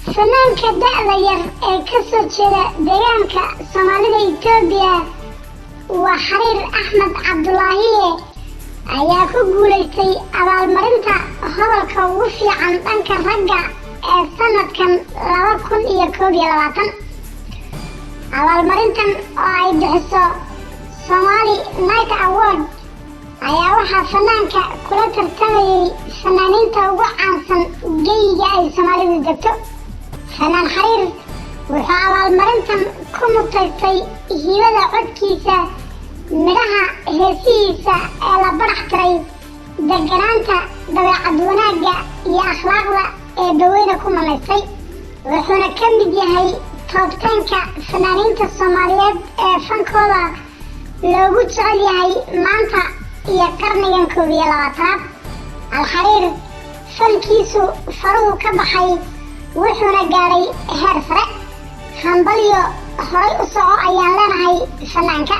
Fanaanka da'da yar ee ka soo jeeda deegaanka Soomaalida Itoobiya, waa Xariir Axmed Cabdulaahiye, ayaa ku guulaystay abaalmarinta hodolka ugu fiican dhanka ragga ee sanadkan 2021. Abaalmarintan oo ay bixiso Somali Night Award ayaa waxaa fanaanka kula tartamayay fanaaniinta ugu caansan geyiga ay Soomaalidu degto. Fanaan Xariir wuxuu abaalmarintan ku mutaystay hibada codkiisa, midhaha heesihiisa ee la barax tiray, deganaanta, dabeecad wanaagga iyo akhlaaqda ee baweyne ku manaystay, wuxuuna ka mid yahay top 10-ka fanaaniinta Soomaaliyeed ee fankooda loogu jecel yahay maanta iyo qarnigan 21-aad. Alxariir fankiisu faruhu ka baxay, wuxuuna gaadhay heer sare. Hambalyo, horay u soco ayaan leenahay fanaanka.